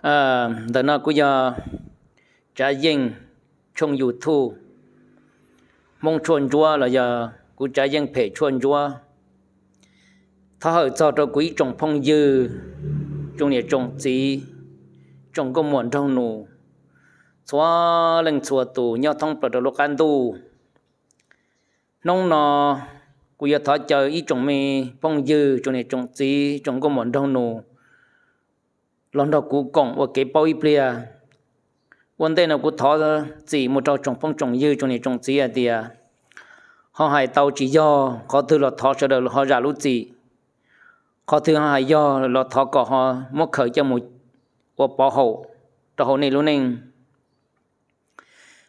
Ntawm no kuv yog Tsav Yeej, tshooj YouTube Hmoob Tshuaj Ntsuab los yog kuv Tsav Yeej phem Tshuaj Ntsuab. Thov hawm txog rau kuv ib tsoom phooj ywg, tsoom niam tsoom txiv, tsoom nkauj muam nraug nus, txhua leej txhua tus nyob thoob plaws rau lub qab ntuj. Hnub no kuv yuav thov caw ib tsoom me phooj ywg, tsoom niam tsoom txiv, tsoom nkauj muam nraug nus los nrog kuv koom ua kev paub ib pliag. Ua ntej no kuv thov txim mus rau tsoom phooj tsoom ywg, tsoom niam tsoom txiv hais tias ho hais tau tsis yog qhov twg los thov sawv daws ho zam lub txim. Qhov twg ho hais yog los thov kom ho muab khaws coj mus ua pov haum rau hauv nej lub neej.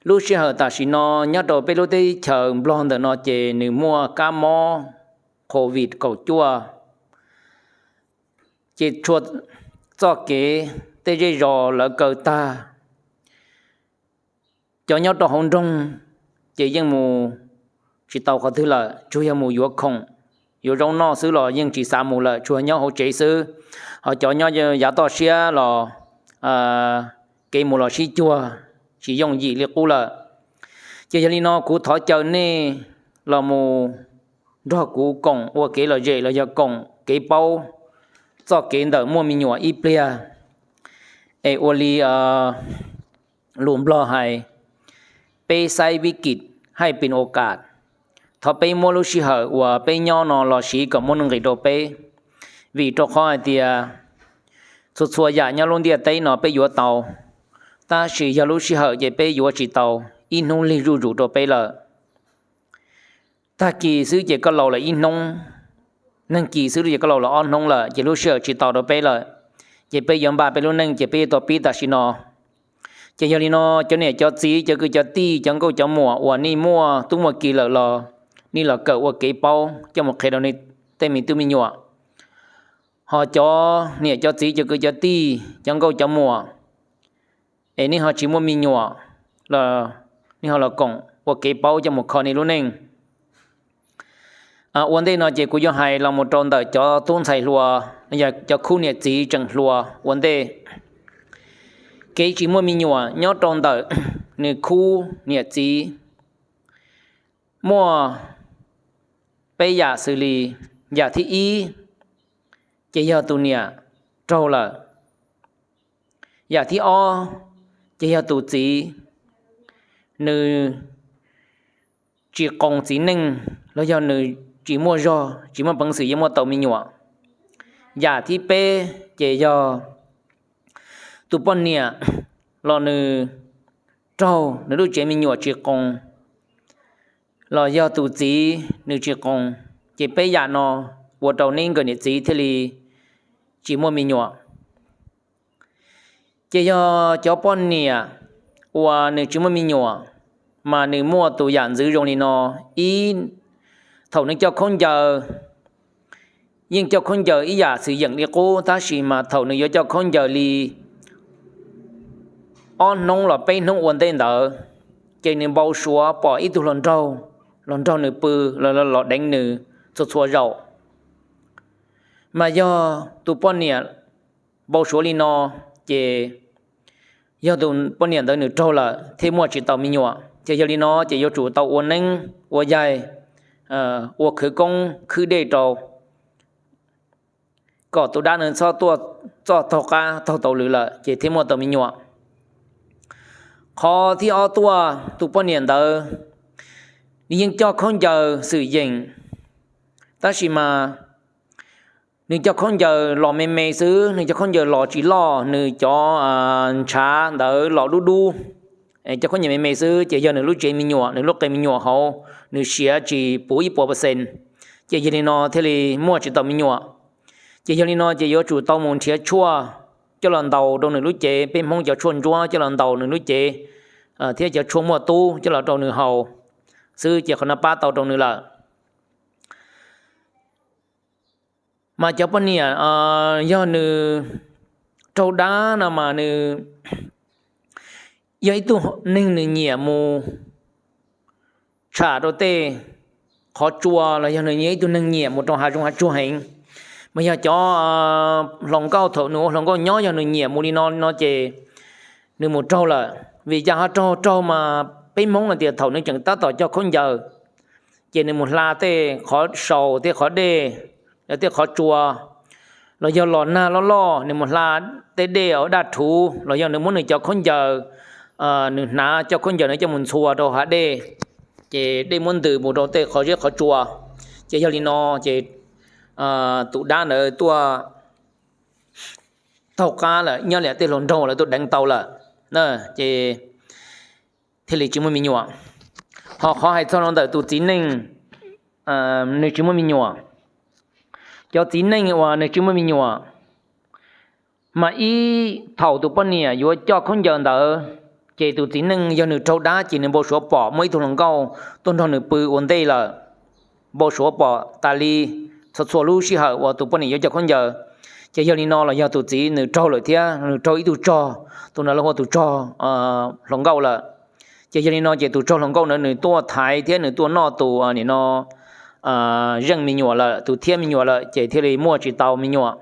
Lub sij hawm tam sim no nyob rau peb lub teb chaws Nplog ntawm no ces nws muaj kab mob COVID kaum cuaj, ces txhua txoj kev tej zej zos lawv kaw tag. Cov nyob rau hauv nroog ces yeej mus tsis tau qhov twg lawm, tsuas yog mus yuav khoom, yuav zaub noj xwb los yeej tsis xav mus lawm, tsuas nyob hauv tsev xwb. Ho cov nyob yav toj siab los kev mus los sib cuag, tsis yooj yim li qub lawm. Ces yog li no kuv thov caw nej los mus nrog kuv koom ua kev lom zem los yog koom kev paub txoj kev ntawm muaj me nyuam ib pliag. Es ua li lus Nplog hais, peb saib vib kis hais pin o kas. Thov peb muab lub sij hawm uas peb nyob no los siv kom muaj nuj nqis rau peb, vim rau qhov hais tias txhua txhua yam nyob lub ntiaj teb no peb yuav tau, tab sis yog lub sij hawm ces peb yuav tsis tau ib hnub lig zuj zus rau peb lawm. Tag kis xwb ces koj laus lawm ib hnub, nag kis xwb ces koj laus lawm ob hnub lawm, ces lub sij hawm tsis tau rau peb lawm, ces peb yuav npaj peb lub neej ces peb yuav tau pib tam sim no. Ces yog li no, cov niam cov txiv, cov kwv cov tij, cov nkauj cov muam uas nej muaj tub muaj ki lawm los nej los kawm ua kev paub coj mus qhia rau nej tej me tub me nyuam. Ho cov niam cov txiv, cov kwv cov tij, cov nkauj cov muam es nej ho tsis muaj me nyuam los nej ho los koom ua kev paub coj mus kho nej lub neej. Ua ntej no ces kuv yuav hais los mus rau ntawm cov tub ntxhais hluas, yog cov khub niam txiv tseem hluas ua ntej. Kev tsis muaj me nyuam nyob rau ntawm nws khub niam txiv muaj peb yam xws li: yam thib ib ces yog tus niam raug lawm. Yam thib ob ces yog tus txiv nws tsis qoos txiv neej los yog nws tsis muaj zog, tsis muaj peev xwm yuav muaj tau me nyuam. Yam thib peb ces yog tus poj niam los nws raug nws lub tsev me nyuam tsis qoos, los yog tus txiv nws tsis qoos, ces peb yam no ua rau neb nkawm niam txiv thiaj li tsis muaj me nyuam. Ces yog cov poj niam uas nws tsis muaj me nyuam, mas nws muaj tus yam ntxwv zoo li no. Ib, thaum nws coj khaub ncaws, yeej coj khaub ncaws ib yam xwm yeem li qub, tab sis mas thaum nws yuav coj khaub ncaws li ob hnub los peb hnub ua ntej ntawd, ces nws npau suav pom ib tug hluas nraug los nrog nws pw, los deev nws txhua txhua zaus. Mas yog tus poj niam npau suav li no, ces yog tus poj niam ntawd nws raug lawm thiaj muaj tsis tau me nyuam. Ces yog li no ces yuav tsum tau ua neeb ua yaig, ua khwv koob khwb dej rau, kom tus dab no txhob tuaj txoj taug qab taug tau lwm lawm ces thiaj muaj tau me nyuam. Qhov thib ob tuaj, tus poj niam ntawd nws yeej coj khaub ncaws xwm yeem, tab sis mas nws coj khaub ncaws los me me xwb, nws coj khaub ncaws los tsis loj, nws cov ntshav ntawd los dub dub, coj khaub ncaws me me xwb, ces yog nws lub tsev me nyuam, nws lub qe me nyuam hauv, nws siav tsis puv ib puas percent, ces yog li no thiaj li muaj tsis tau me nyuam. Ces yog li no ces yuav tsum tau mus nrhiav tshuaj coj los ntaus rau nws lub cev, peb Hmoob cov tshuaj ntsuab coj los ntaus nws lub cev, thiab cov tshuaj muaj tub coj los rau nws haus xwb, ces qhov no pab tau rau nws lawm. Mas cov poj niam, yog nws raug dab no mas nws yog ib tug neeg nws nyiam mus tsham rau tej qhov tsua, los yog nws yog ib tug neeg nyiam mus rau hav zoov hav tsuag heev, Mas yog cov hluas nkauj thaum nws ua hluas nkauj nyob yog nws nyiam mus li no no ces nws mus raug lawm. Vim cas ho raug raug mas peb Hmoob hais tias thaum nws tseem tab tom cog khaub ncaws ces nws mus hla tej qhov saus, tej qhov dej, tej qhov tsua, los yog los nag loj loj nws mus hla tej dej ua daj rhuv, los yog nws muab nws cov khaub ncaws, nws hnav cov khaub ncaws nws coj mus ntxhua rau hav dej, ces dej muab ntws mus rau tej qhov zeb qhov tsua. Ces yog li no ces tus dab ntawd tuaj taug qab lawm, nyob li tej hluas nraug lawv tuaj deev tau lawm, ces thiaj li tsis muaj me nyuam. Ho qhov hais txog rau ntawm tus txiv neej nws tsis muaj me nyuam, cov txiv neej uas nws tsis muaj me nyuam, mas ib thaum tus poj niam yuav coj khaub ncaws ntawd, ces tus txiv neej yog nws raug dab ces nws npau suav pom muaj ib tug hluas nkauj tuaj nrog nws pw ua ntej lawm, npau suav pom tas li txhua txhua lub sij hawm uas tus poj niam yuav coj khaub ncaws. Ces yog li no los yog tus txiv nws raug lawm thiab, nws raug ib tug tsog, tus ntawd lawv hu ua tus tsog hluas nkauj lawm. Ces yog li no ces tus tsog hluas nkauj ntawd nws tuaj thaiv thiab nws tuaj noj tus nim no zeej me nyuam lawm, tus thiab me nyuam lawm, ces thiaj li muaj tsis tau me nyuam.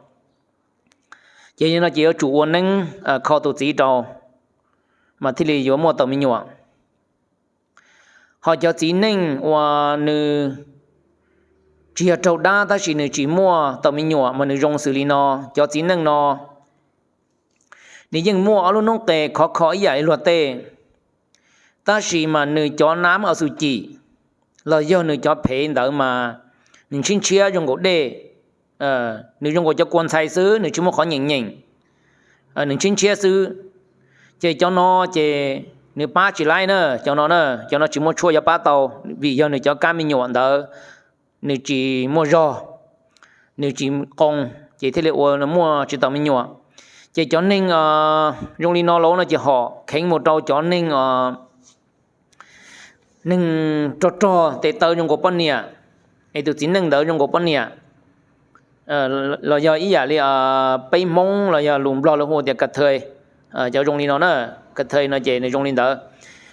Ces yog li no ces yuav tsum ua neeb kho tus txiv rau mas thiaj li yuav muaj tau me nyuam. Ho cov txiv neej uas nws tsis yog raug dab tab sis nws tsis muaj tau me nyuam mas nws zoo xws li no, cov txiv neej no nws yeej muaj ob lub noob qes khov kho ib yam li luag tej, tab sis mas nws cov nab a xu cim los yog nws cov phev ntawd mas nws ntshiab ntshiab zoo nkaus dej, nws zoo nkaus cov kua ntxhai xwb, nws tsis muaj qhov nyeem nyeem, nws ntshiab ntshiab xwb. Ces cov no ces nws pab tsis laib na, cov no na, cov no tsis muaj tshuaj yuav pab tau, vim yog nws cov kab me nyuam ntawd nws tsis muaj zog, nws tsis qoo, ces thiaj li ua muaj tsis tau me nyuam. Ces cov neeg zoo li no los no ces hom kheev mus rau cov neeg neeg rog rog tes taw zoo nkaus poj niam, es tus txiv neej ntawd zoo nkaus poj niam, los yog ib yam li peb Hmoob los yog lus Nplog lawv hu tias kas thawj, cov zoo li no na, kas thawj no ces nws zoo li ntawd.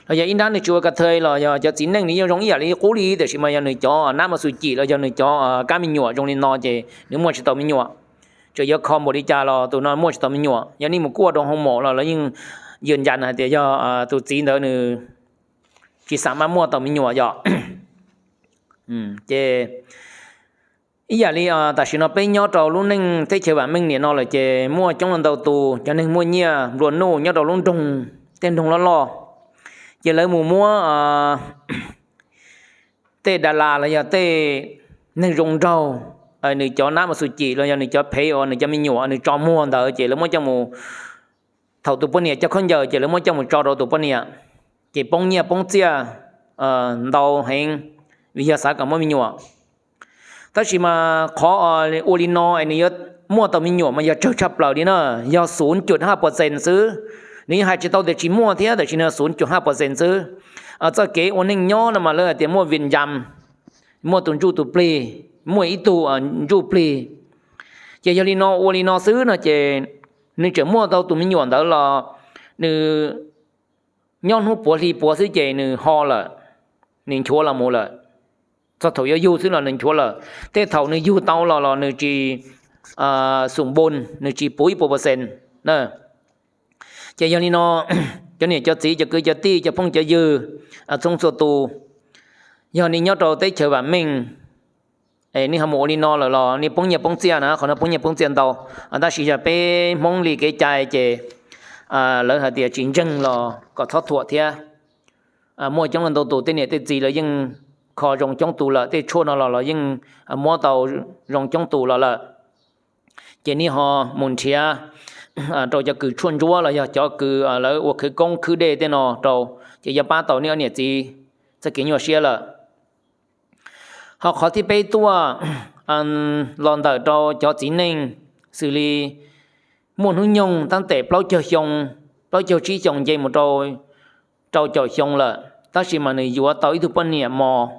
Los yog ib nrab nws tsis ua kas thawj los yog cov txiv neej nws yeej zoo ib yam li qub li, tiam sis mas yog nws cov nab a xu cim los yog nws cov kab me nyuam zoo li no ces nws muaj tsis tau me nyuam. Txawm yuav kho npaum li cas los tus no muaj tsis tau me nyuam. Yog nej mus kuaj rau hoo maum los lawv yeej yws ncas hais tias yog tus txiv ntawd nws tsis xam maj muaj tau me nyuam yom. Ces ib yam li tam sim no peb nyob rau lub neej teb chaws vam meej niam no lawm ces muaj coob leej ntau tus cov neeg muaj nyiaj nplua nuj nyob rau lub nroog, tej nroog loj loj, ces lawv mus muab tej da las los yog tej neeg zoo nraug, nws cov nab a xu cim los yog nws cov phev uas nws cov me nyuam nws tso muag ntawd ces lawv muab coj mus, thaum tus poj niam coj khaub ncaws ces lawv muab coj mus tso rau tus poj niam, ces poob nyiaj poob txiaj ntau heev, vim yog xav kom muaj me nyuam. Tab sis mas qhov ua li no es nws yuav muaj tau me nyuam mas yog tsawg tshaj plaws li na, yog xum cum haj pawxees xwb. Nws yeej hais tsis tau tias tsis muaj thiab, tab sis no xum cum haj pawxees xwb. Txoj kev ua neej nyob no mas lawv hais tias muaj vim ncas, muaj tus ntsuj tus plig, muaj ib tug ntsuj plig. Ces yog li no ua li no xwb no ces nws tseem muaj tau tus me nyuam ntawd los nws nyob hnub puav hli puav xwb ces nws ho lawm, nws nchuav los mus lawm. Txog thaum yuav yug xwb los nws nchuav lawm, tej thaum nws yug tau los los nws tsis xum npo, nws tsis puv ib puas pawxees. Ces yog li no, cov niam cov txiv cov kwv cov tij cov phooj cov ywg txhua txhua tus, yog nej nyob rau teb chaws vam meej, nej ho mus ua li no lawm los nej poob nyiaj poob txiaj na, qhov no poob nyiaj poob txiaj ntau. Tab sis yog peb Hmoob li kev cai ces lawv hais tias tsis ntseeg los kom txhob thuam thiab. Muaj coob leej ntau tus tej niam tej txiv lawv yeej kho zoo coob tus lawm, tej tshuaj no los los yeej muab tau zoo coob tus los lawm. Ces nej ho mus nrhiav rau cov kws tshuaj ntsuab los yog cov kws lawv ua khawv koob khwb dej tej no rau, ces yuav pab tau nej ob niam txiv txoj kev nyuaj siab lawm. Ho qhov thib peb tuaj los ntawm rau cov txiv neej xws li muaj hnub nyoog tab tes plaub caug xyoo, plaub caug tsib xyoo nce mus rau rau caum xyoo lawm, tab sis mas nws yuav tau ib tug poj niam mos,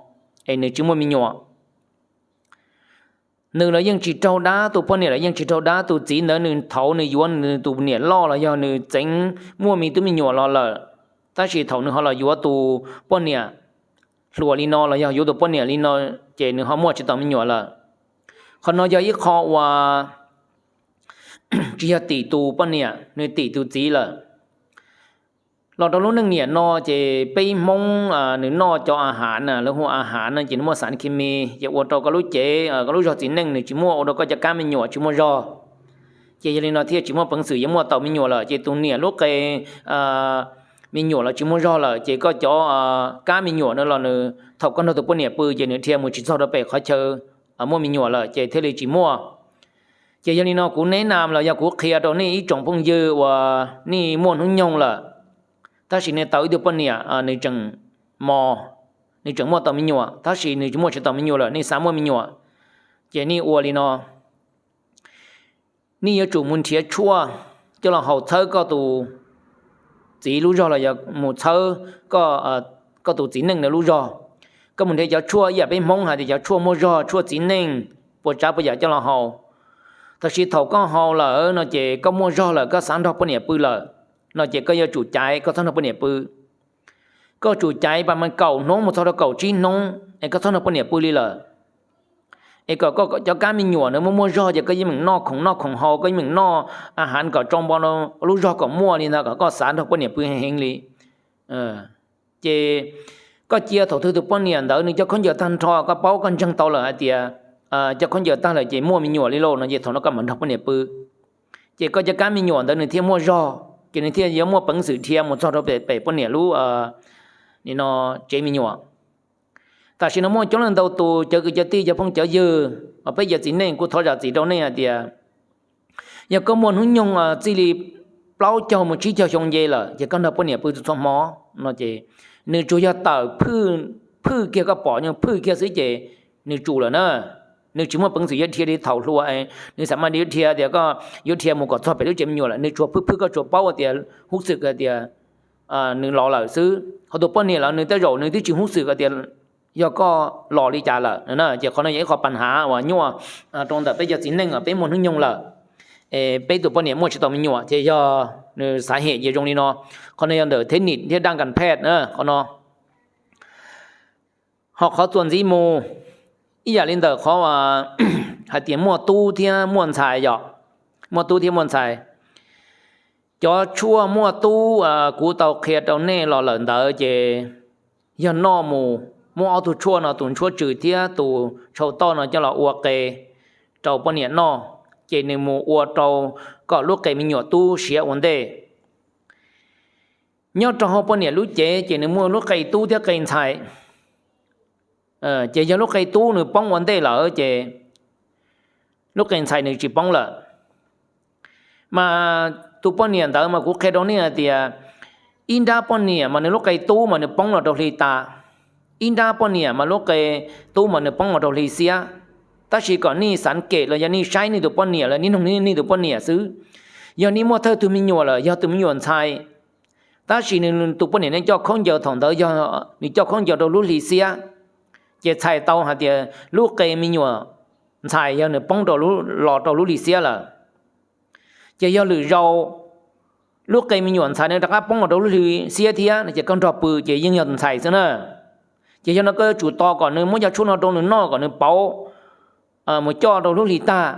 es nws tsis muaj me nyuam. Nws los yeej tsis raug dab, tus poj niam los yeej tsis raug dab, tus txiv ntawd nws thaud nws yuav nws tus niam loj los yog nws txeev muaj me tub me nyuam los lawm, tab sis thaum nws ho los yuav tus poj niam hluas li no los yog yuav tus poj niam li no, ces nws ho muaj tsis tau me nyuam lawm. Qhov no yog ib qho uas tsis yog tim tus poj niam, nws tim tus txiv lawm. Los rau lub neej niam no ces peb Hmoob nws noj cov a hav na, lawv hu a hav no ces nws muaj xav khi mi, ces ua rau koj lub cev, koj lub zog txiv neej nws tsis muaj, ua rau koj cov kab me nyuam tsis muaj zog. Ces yog li no thiaj tsis muaj peev xwm yuav muaj tau me nyuam lawm. Ces tus niam lub qe me nyuam los tsis muaj zog lawm, ces koj cov kab me nyuam no los nws, thaum koj nrog tus poj niam pw ces nws dhia mus tsis txog rau pem qhov chaw muaj me nyuam lawm ces thiaj li tsis muaj. Ces yog li no kuv neb na los yog kuv qhia rau nej ib tsoom phooj ywg uas nej muaj hnub nyoog lawm, tab sis nej tau ib tug poj niam nws tseem mos, nws tseem muaj tau me nyuam tab sis nws muaj tsis tau me nyuam lawm, nej xav muaj me nyuam, ces nej ua li no. Nej yuav tsum mus nrhiav tshuaj coj los haus txhawb koj tus txiv lub zog los yog mus txhawb koj tus txiv neej ntawd lub zog. Koj mus nrhiav cov tshuaj ib yam peb Hmoob hais tias cov tshuaj muaj zog, tshuaj txiv neej, puas tsav puas yam coj los haus. Tab sis thaum koj haus lawm no ces koj muaj zog lawm, koj xav nrog poj niam pw lawm no ces koj yuav tsum caiv, koj txhob nrog poj niam pw. Koj tsum caiv pas mas kaum hnub mus txog rau kaum tsib hnub es koj txhob nrog poj niam pw li lawm. Es kom koj cov kab me nyuam nws muaj muaj zog ces koj yeej meem noj khoom noj khoom haus, koj yeej meem noj a hav kom tsau npo, lub zog kom muaj li ntawd kom koj xav nrog poj niam pw heev heev li. Ces koj cia thaum twg tus poj niam ntawd nws coj khaub ncaws tag nrho, koj paub koj ntseeg tau lawm hais tias coj khaub ncaws tag lawm ces muaj me nyuam li lauj no ces thaum no koj mam nrog poj niam pw. Ces koj cov kab me nyuam ntawd nws thiaj muaj zog, ces nws thiaj yuav muaj peev xwm dhia mus txog rau pem poj niam lub, nim no, tsev me nyuam. Tam sim no muaj coob leej ntau tus cov kwv cov tij cov phooj cov ywg uas peb cov txiv neej, kuv thov zam txim rau nej hais tias yog koj muaj hnub nyoog txij li plaub caug mus tsib caug xyoo nce lawm ces koj nrog poj niam pw txhua hmo no ces nws tsuas yog tawm phwj kiag, koj pom nws phwj kiag xwb ces nws tsum lawm na. Nws tsis muaj peev xwm yuav dhia li thaum hluas, nws xav mas yuav dhia tias koj yuav dhia mus kom txog pem lub tsev me nyuam lawm, nws tsuas phwj phwj koj tsuas paub tias hub xwm tias nws los lawm xwb. Ho tus poj niam los nws tej zaum nws twb tsis hub xwm tias yog koj los li cas lawm. Ces qhov no yog ib qho pas hav uas nyuaj rau ntawm peb cov txiv neej uas peb muaj hnub nyoog lawm, peb tus poj niam muaj tsis tau me nyuam ces yog nws xav hem ces zoo li no. Qhov no yog ntawm theb nim thiab daj kas phej qhov no. Ho qhov txuas ntxiv mus, ib yam li ntawm qhov hais tias muaj tub thiab muaj ntxhais yom, muaj tub thiab muaj ntxhais. Cov tshuaj muaj tub kuv tau qhia rau nej los lawm ntawd ces yog noj mus, muab ob tug tshuaj no, tus ntshuab tsws thiab tus tshau toj no coj los ua qe rau poj niam noj, ces nws mus ua rau kom lub qe me nyuam tub siav ua ntej. Nyob rau hauv poj niam lub cev ces nws muaj lub qe tub thiab qe ntxhais. Ces yog lub qe tub nws poob ua ntej lawm ces lub qe ntxhais nws tsis poob lawm. Mas tus poj niam ntawd mas kuv qhia rau nej hais tias ib nrab poj niam mas nws lub qe tub mas nws poob los rau hli tas, ib nrab poj niam mas lub qe tub mas nws poob los rau hli xiab. Tab sis kom nej xav kem los yog nej saib nej tus poj niam los nej noog nej tus poj niam xwb. Yog nej muaj thawj tug me nyuam lawm yog tus me nyuam ntxhais, tab sis nws tus poj niam ne coj khaub ncaws thaum ntawd yog nws coj khaub ncaws rau lub hli xiab, ces txhais tau hais tias lub qe me nyuam ntxhais yog nws poob rau, los rau lub hli xiab lawm. Ces yog lwm zaus lub qe me nyuam ntxhais nws rov qab poob los rau lub hli xiab thiab no ces koj nrog pw ces yeej yog tus ntxhais xwb na. Ces yog no koj yuav tsum tos kom nws muab cov tshuaj no rau nws noj kom nws pauv, mus coj rau lub hli tag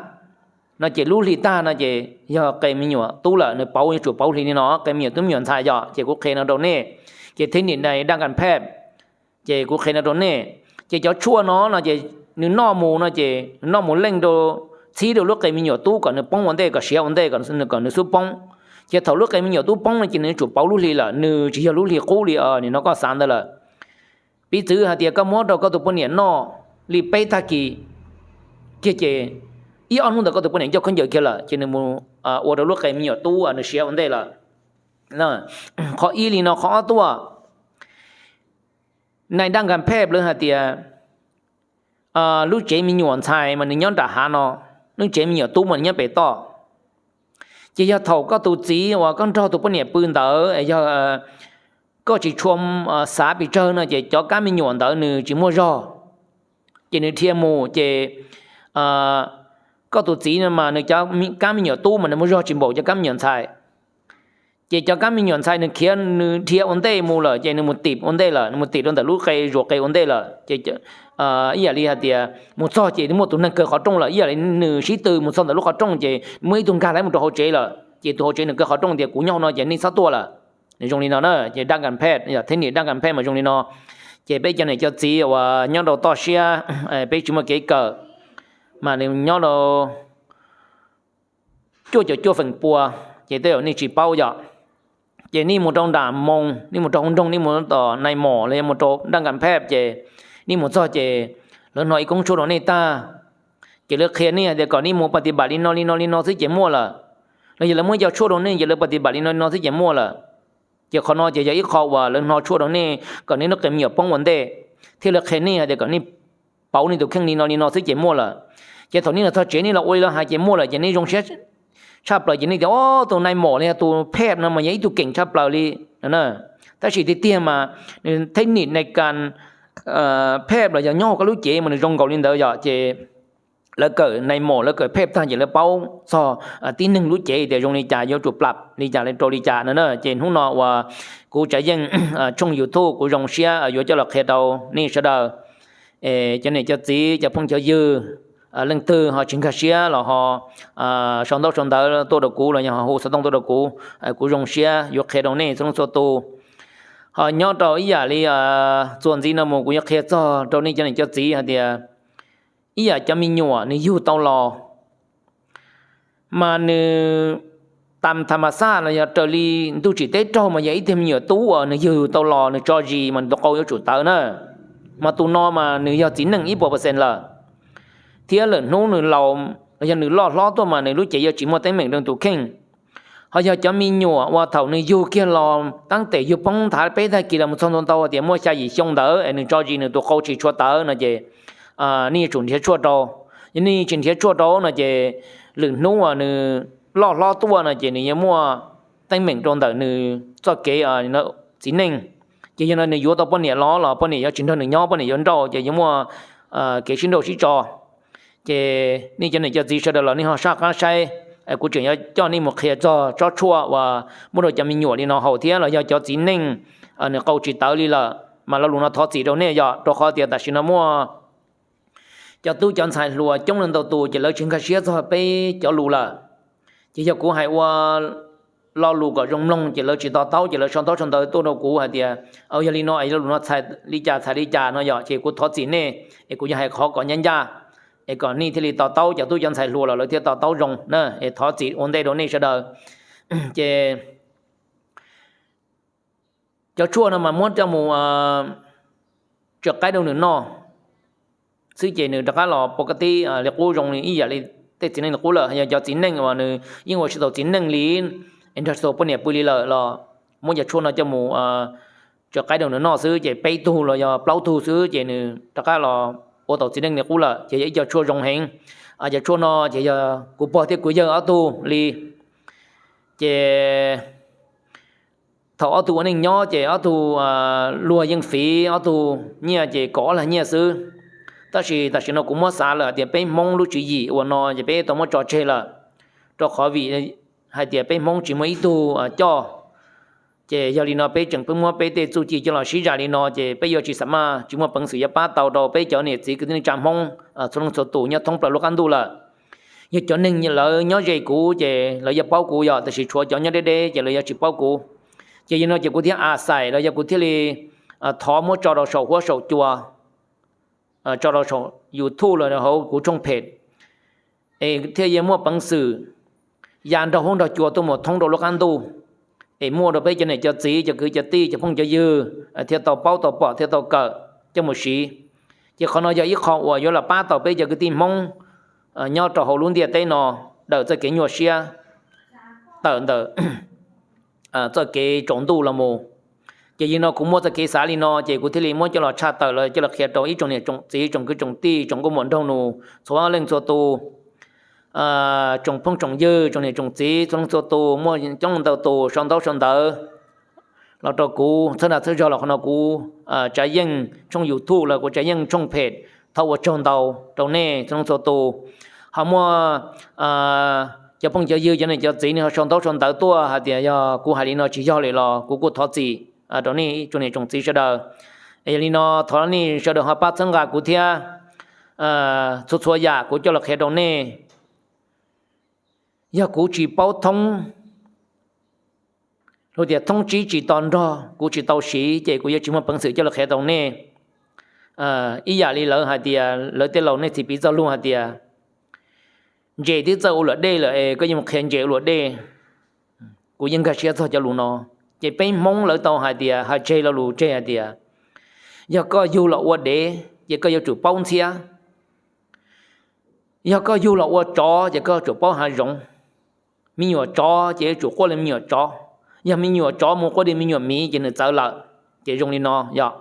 no ces lub hli tag no ces yog qe me nyuam tub lawm, nws pauv yuav tsum pauv hli li no, qe me nyuam tub me nyuam ntxhais yom. Ces kuv qhia no rau nej, ces theb nim daj kas phej, ces kuv qhia no rau nej. Ces cov tshuaj no no ces nws noj mus no ces nws noj mus leej rau, txhib rau lub qe me nyuam tub kom nws poob ua ntej, kom siav ua ntej, kom nws xub poob. Ces thaum lub qe me nyuam tub poob no ces nws yuav tsum pauv lub hli lawm, nws tsis yog lub hli qub li no koj xav ntawd lawm. Piv txwv hais tias koj muab rau koj tus poj niam noj li peb tag kis kiag ces ib ob hnub ntawd koj tus poj niam coj khaub ncaws kiag lawm ces nws mus ua rau lub qe me nyuam tub nws siav ua ntej lawm. Qhov ib li no, qhov ob tuaj, nai daj kas phej lawv hais tias lub tsev me nyuam ntxhais mas nws nyob nram hav no, lub tsev me nyuam tub mas nws nyob pem toj. Ces yog thaum koj tus txiv uas koj nrog tus poj niam pw ntawd yog koj tsis tshua xav pes tsawg no ces cov kab me nyuam ntawd nws tsis muaj zog, ces nws dhia mus ces koj tus txiv no mas nws cov kab me nyuam tub mas nws muaj zog tsis npaum cov kab me nyuam ntxhais. Ces cov kab me nyuam ntxhais nws khiav nws dhia ua ntej mus lawm ces nws mus tim ua ntej lawm, nws mus tim rau ntawm lub qe zuav qe ua ntej lawm ces ib yam li hais tias mus txog ces muaj tus neeg kaw qhov rooj lawm, ib yam li nws sib tw mus txog ntawm lub qhov rooj ces muaj ib tug nkag lawm mus rau hauv tsev lawm ces tus hauv tsev nws kaw qhov rooj tias kuv nyob hauv no ces nej txhob tuaj lawm. Zoo li no na, ces daj kas phej, thej nim daj kas phej mas zoo li no. Ces peb cov niam cov txiv uas nyob rau toj siab, peb tsis muaj kev kawm, mas nws nyob rau cuaj caum cuaj feem pua, ces tej zaum nej tsis paub yom. Ces nej mus rau nram moos, nej mus rau hauv nroog, nej mus tom nais mom los yog mus rau daj kas phej ces nej mus txog ces lawv hno ib koob tshuaj rau nej tag, ces lawv qhia nej hais tias kom nej mus pas tis npam li no li no li no xwb ces muaj lawm, los yog lawv muab cov tshuaj rau nej ces lawv pas tis npam li no li no xwb ces muaj lawm. Ces qhov no ces yog ib qho uas lawv hno tshuaj rau nej kom nej lub qe me nyuam poob ua ntej, thiab lawv qhia nej hais tias kom nej pauv nej tus kheej li no li no xwb ces muaj lawm. Ces thaum nej los txog tsev nej los ua li lawv hais ces muaj lawm ces nej zoo siab tshaj plaws ces nej tias o, tus nais mom los yog tus phej no mas yog ib tug keem tshaj plaws li. Tab sis tiag tiag mas nws thej nim daj kas phej los yog nyob hauv koj lub cev mas nws zoo nkaus li ntawd yom. Ces lawv kawm nais mom lawv kawm phej tag ces lawv paub txog tib neeg lub cev tias zoo li cas yuav tsum plam li cas rau li cas no na. Ces hnub no uas kuv Tsav Yeej tshooj YouTube kuv zoo siab yuav coj los qhia rau nej sawv daws. Cov niam cov txiv cov phooj cov ywg, leej twg ho tsis nkag siab los ho sau ntaub sau ntawv tuaj rau kuv los yog ho hu xov tooj tuaj rau kuv, kuv zoo siab yuav qhia rau nej txhua leej txhua tus. Ho nyob rau ib yam li txuas ntxiv no mus kuv yuav qhia txog rau nej cov niam cov txiv hais tias ib yam cov me nyuam nws yug tau los mas nws tam tham mas xaj los yog raws li ntuj tsim teb raug mas yog ib tug me nyuam tub uas nws yug tau los nws tso zis mas nws tus qau yuav tsum tawv na, mas tus no mas nws yog txiv neej ib puas percent lawm, thiab lwm hnub nws laus los yog nws loj hlob tuaj mas nws lub cev yuav tsis muaj teeb meem rau tus kheej. Ho yog cov me nyuam uas thaum nws yug kiag los tab tom yug poob nthav peb tag kis los mus txog ntua ntau tias muaj xya yim xyoo ntawd es nws tso zis nws tus qau tsis tshua tawv no ces nej yuav tsum nrhiav tshuaj rau. Yog nej tsis nrhiav tshuaj rau no ces lwm hnub uas nws loj hlob tuaj no ces nws yuav muaj teeb meem rau ntawm nws txoj kev txiv neej. Ces yog no nws yuav tau poj niam los los poj niam yuav tsis nrog nws nyob, poj niam yuav nrauj ces yuav muaj kev sib nrauj sib tso. Ces nej cov niam cov txiv sawv daws los nej ho saj qab saib, kuv tseem yuav coj nej mus qhia txog tsob tshuaj uas muaj rau cov me nyuam li no haus thiab los yog cov txiv neej nws qau tsis tawv li lawm mas lo lus no thov txim rau nej yom, rau qhov tias tam sim no muaj cov tub cov ntxhais hluas coob leej ntau tus ces lawv tsis nkag siab txog peb cov lus lawm. Ces yog kuv hais ua lo lus kom zoo mloog ces lawv tsis to taub ces lawv sau ntaub sau ntawv tuaj rau kuv hais tias yog li no es lo lus no txhais li cas txhais li cas no yom, ces kuv thov txim nej es kuv yuav hais qhov kom ncaj ncaj es kom nej thiaj li to taub, cov tub cov ntxhais hluas los lawv thiaj to taub zoo na, es thov txim ua ntej rau nej sawv daws. Ces cov tshuaj no mas muab coj mus tso qaib rau nws noj xwb ces nws rov qab los pov ka tib li qub zoo ib yam li tej txiv neej li qub lawm. Yog cov txiv neej uas nws yeej ua tsis tau txiv neej li es nrog tsis tau poj niam pw li lawm los muab cov tshuaj no coj mus tso qaib rau nws noj xwb ces peb tug los yog plaub tug xwb ces nws rov qab los ua tau txiv neej li qub lawm. Ces yog ib co tshuaj zoo heev. Cov tshuaj no ces yog kuv pog thiab kuv yawg ob tug li. Ces thaum ob tug ua neej nyob ces ob tug luag yeej fiv ob tug nyiaj ces kaum ob lag nyiaj xwb. Tab sis tam sim no kuv muab xav lawm tias peb Hmoob lub tswv yim uas no ces peb tau muab tso tseg lawm, rau qhov vim hais tias peb Hmoob tsis muaj ib tug coj. Ces yog li no peb tseem pheej muab peb tej txuj ci coj los sib zais li no ces peb yuav tsis xam maj tsis muaj peev xwm yuav pab tau rau peb cov niam txiv kwv tij neej tsa Hmoob txhua leej txhua tus nyob thoob plaws lub qab ntuj lawm. Yog cov neeg lawv nyob ze kuv ces lawv yuav paub kuv yom, tab sis tshuav cov nyob deb deb ces lawv yuav tsis paub kuv. Ces yog no ces kuv thiaj a xais los yog kuv thiaj li thov muab tso rau saum huab saum cua, tso rau saum YouTube los hauv kuv tshooj phem, es thiaj yuav muaj peev xwm ya nrog huab nrog cua tuaj mus thoob rau lub qab ntuj, es muaj rau peb cov niam cov txiv cov kwv cov tij cov phooj cov ywg thiaj tau paub tau pom thiaj tau kawm coj mus siv. Ces qhov no yog ib qho uas yuav los pab tau peb cov kwv tij Hmoob nyob rau hauv lub ntiaj teb no dawm txoj kev nyuaj siab, tawm ntawm txoj kev tsaus ntuj los mus. Ces yog no kuv muaj txoj kev xav li no ces kuv thiaj li muab coj los tshaj tawm los coj los qhia rau ib tsoom niam tsoom txiv tsoom kwv tsoom tij tsoom nkauj muam nraug nus txhua leej txhua tus, tsoom phooj tsoom ywg tsoom niam tsoom txiv txhua leej txhua tus muaj coob leej ntau tus sau ntaub sau ntawv los rau kuv txhawb nra txhawb zog los qhov no kuv Tsav Yeej tshooj YouTube los kuv Tsav Yeej tshooj phem thov ua tsaug ntau rau nej txhua leej txhua tus. Ho muaj cov phooj cov ywg, cov niam cov txiv nej ho sau ntaub sau ntawv tuaj hais tias yog kuv hais li no tsis yog li los kuv kuj thov txim rau nej tsoom niam tsoom txiv sawv daws. Yog li no thov nej sawv daws ho pab txhawb nqa kuv thiab. Txhua txhua yam kuv coj los qhia rau nej, yog kuv tsis paub thoob, los tias thoob tsib tsis to nrog, kuv tsis tau siv ces kuv yuav tsis muaj peev xwm coj los qhia tau nej. Ib yam li lawv hais tias, lawv tej laus nej txhais piv txoj lus hais tias ntses twb txawj ua luam dej lawm es koj yuav mus qhia ntses ua luam dej. Kuv yeej nkag siab txog cov lus no. Ces peb Hmoob lawv tau hais tias, hais tseg lo lus tseg hais tias yog koj yug los ua dev ces koj yuav tsum paub ntxhiab. Yog koj yug los ua tsov ces koj yuav tsum paub hav zoov. Me nyuam tsov ces yuav tsum quaj li me nyuam tsov. Yog me nyuam tsov mus quaj li me nyuam miv ces nws txawv lawm. Ces zoo li no yog.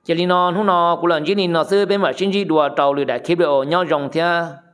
Ces li no hnub no kuv los ntsib li no xwb, peb mam sib ntsib dua rau lwm daim clip video, nyob zoo thiab.